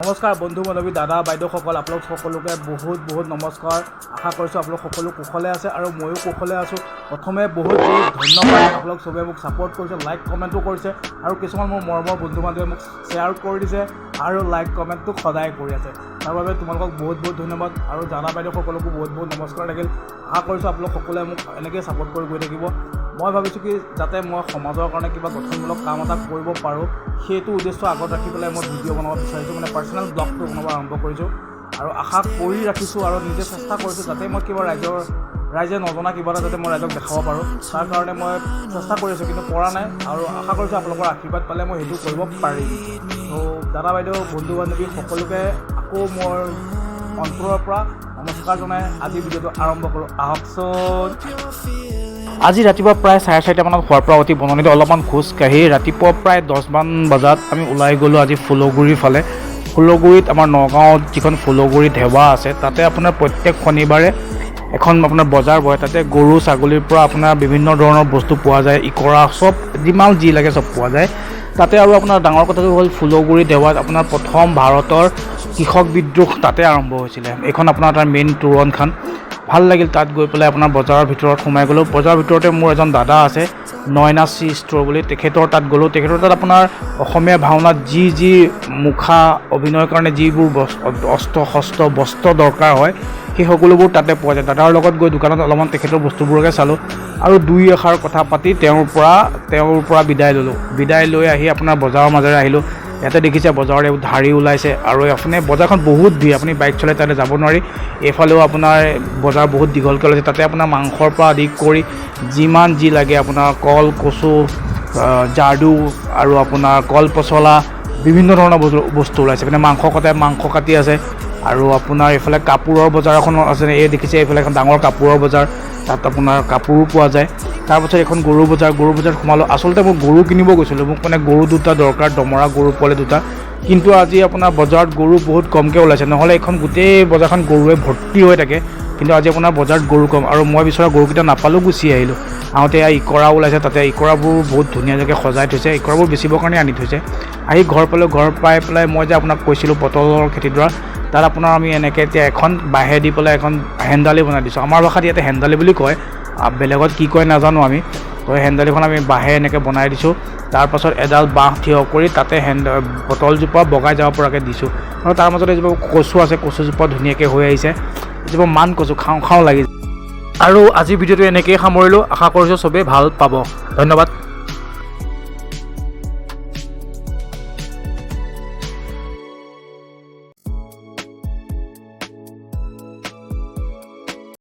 নমস্কাৰ বন্ধু বান্ধৱী, দাদা বাইদেউসকল, আপোনালোক সকলোকে বহুত বহুত নমস্কাৰ। আশা কৰিছোঁ আপোনালোক সকলো কুশলে আছে আৰু ময়ো কুশলে আছোঁ। প্ৰথমে বহুত বহুত ধন্যবাদ, আপোনালোক চবে মোক ছাপোৰ্ট কৰিছে, লাইক কমেণ্টো কৰিছে আৰু কিছুমান মোৰ মৰমৰ বন্ধু বান্ধৱীয়ে মোক শ্বেয়াৰ কৰি দিছে আৰু লাইক কমেণ্টটো সদায় কৰি আছে। তাৰ বাবে তোমালোকক বহুত বহুত ধন্যবাদ আৰু দাদা বাইদেউসকলকো বহুত বহুত নমস্কাৰ থাকিল। আশা কৰিছোঁ আপোনালোক সকলোৱে মোক এনেকৈয়ে ছাপোৰ্ট কৰি গৈ থাকিব। মই ভাবিছোঁ কি যাতে মই সমাজৰ কাৰণে কিবা গঠনমূলক কাম এটা কৰিব পাৰোঁ, সেইটো উদ্দেশ্য আগত ৰাখি পেলাই মই ভিডিঅ' বনাব বিচাৰিছোঁ, মানে পাৰ্চনেল ব্লগটো বনাব আৰম্ভ কৰিছোঁ আৰু আশা কৰি ৰাখিছোঁ আৰু নিজে চেষ্টা কৰিছোঁ যাতে মই কিবা ৰাইজে নজনা কিবা এটা যাতে মই ৰাইজক দেখাব পাৰোঁ। তাৰ কাৰণে মই চেষ্টা কৰি আছোঁ, কিন্তু পৰা নাই আৰু আশা কৰিছোঁ আপোনালোকৰ আশীৰ্বাদ পালে মই সেইটো কৰিব পাৰিম। ত' দাদা বাইদেউ, বন্ধু বান্ধৱী সকলোকে আকৌ মোৰ অন্তৰৰ পৰা নমস্কাৰ জনাই আজি ভিডিঅ'টো আৰম্ভ কৰোঁ, আহকচোন। আজি ৰাতিপুৱা প্ৰায় 4:30মানত শোৱাৰ পৰা উঠি বননিত অলপমান খোজকাঢ়ি ৰাতিপুৱা প্ৰায় 10মান বজাত আমি ওলাই গ'লোঁ আজি ফুলগুৰিৰ ফালে। ফুলগুৰিত আমাৰ নগাঁৱত যিখন ফুলগুৰি ধেৱা আছে, তাতে আপোনাৰ প্ৰত্যেক শনিবাৰে এখন আপোনাৰ বজাৰ বহে। তাতে গৰু ছাগলীৰ পৰা আপোনাৰ বিভিন্ন ধৰণৰ বস্তু পোৱা যায়, ইকৰা চব যিমান যি লাগে চব পোৱা যায় তাতে। আৰু আপোনাৰ ডাঙৰ কথাটো হ'ল, ফুলগুৰি দেৱাত আপোনাৰ প্ৰথম ভাৰতৰ কৃষক বিদ্ৰোহ তাতে আৰম্ভ হৈছিলে। এইখন আপোনাৰ তাৰ মেইন তোৰণখন। ভাল লাগিল তাত গৈ পেলাই। আপোনাৰ বজাৰৰ ভিতৰত সোমাই গ'লোঁ। বজাৰৰ ভিতৰতে মোৰ এজন দাদা আছে, নয়না চি ষ্ট'ৰ বুলি, তেখেতৰ তাত গ'লোঁ। তেখেতৰ তাত আপোনাৰ অসমীয়া ভাওনাত যি যি মুখা অভিনয়ৰ কাৰণে যিবোৰ অস্ত্ৰ শস্ত্ৰ বস্ত্ৰ দৰকাৰ হয়, সেই সকলোবোৰ তাতে পোৱা যায়। দাদাৰ লগত গৈ দোকানত অলপমান তেখেতৰ বস্তুবোৰকে চালোঁ আৰু দুই এষাৰ কথা পাতি তেওঁৰ পৰা বিদায় ল'লোঁ। বিদায় লৈ আহি আপোনাৰ বজাৰৰ মাজেৰে আহিলোঁ। ইয়াতে দেখিছে বজাৰত এইবোৰ ঢাৰি ওলাইছে আৰু আপুনি বজাৰখন বহুত ভিৰ, আপুনি বাইক চলাই তাতে যাব নোৱাৰি। এইফালেও আপোনাৰ বজাৰ বহুত দীঘলকৈ ওলাইছে। তাতে আপোনাৰ মাংসৰ পৰা আদি কৰি যিমান যি লাগে, আপোনাৰ কল, কচু, জাৰদু আৰু আপোনাৰ কল পচলা, বিভিন্ন ধৰণৰ বস্তু বস্তু ওলাইছে। মানে মাংস কটাই মাংস কাটি আছে আৰু আপোনাৰ এইফালে কাপোৰৰ বজাৰ এখনো আছে। এই দেখিছে, এইফালে এখন ডাঙৰ কাপোৰৰ বজাৰ, তাত আপোনাৰ কাপোৰো পোৱা যায়। তাৰপাছত এখন গৰু বজাৰ। গৰু বজাৰত সোমালোঁ। আচলতে মই গৰু কিনিব গৈছিলোঁ, মোক মানে গৰু দুটা দৰকাৰ, দমৰা গৰু পোৱালি দুটা। কিন্তু আজি আপোনাৰ বজাৰত গৰু বহুত কমকৈ ওলাইছে, নহ'লে এইখন গোটেই বজাৰখন গৰুৱে ভৰ্তি হৈ থাকে। কিন্তু আজি আপোনাৰ বজাৰত গৰু কম আৰু মই বিচৰা গৰুকেইটা নাপালোঁ, গুচি আহিলোঁ। আহোঁতে এয়া ইকৰা ওলাইছে। তাতে ইকৰাবোৰ বহুত ধুনীয়াকৈ সজাই থৈছে, ইকৰাবোৰ বেচিবৰ কাৰণে আনি থৈছে। আহি ঘৰ পালোঁ। ঘৰ পাই পেলাই মই যে আপোনাক কৈছিলোঁ পটলৰ খেতিডৰা, তাত আপোনাৰ আমি এনেকৈ এতিয়া এখন বাঁহে দি পেলাই এখন হেন্দালি বনাই দিছোঁ। আমাৰ ভাষাত ইয়াতে হেন্দালি বুলি কয়, বেলেগত কি কয় নাজানো আমি। তো হেন্দালিখন আমি বাঁহে এনেকৈ বনাই দিছোঁ। তাৰপাছত এডাল বাঁহ থিয় কৰি তাতে পটলজোপা বগাই যাব পৰাকৈ দিছোঁ। আৰু তাৰ মাজতে এজোপা কচু আছে, কচুজোপা ধুনীয়াকৈ হৈ আহিছে। এজোপা মান কচু, খাওঁ খাওঁ লাগিছে। আৰু আজিৰ ভিডিঅ'টো এনেকৈয়ে সামৰিলোঁ। আশা কৰিছোঁ চবেই ভাল পাব। ধন্যবাদ।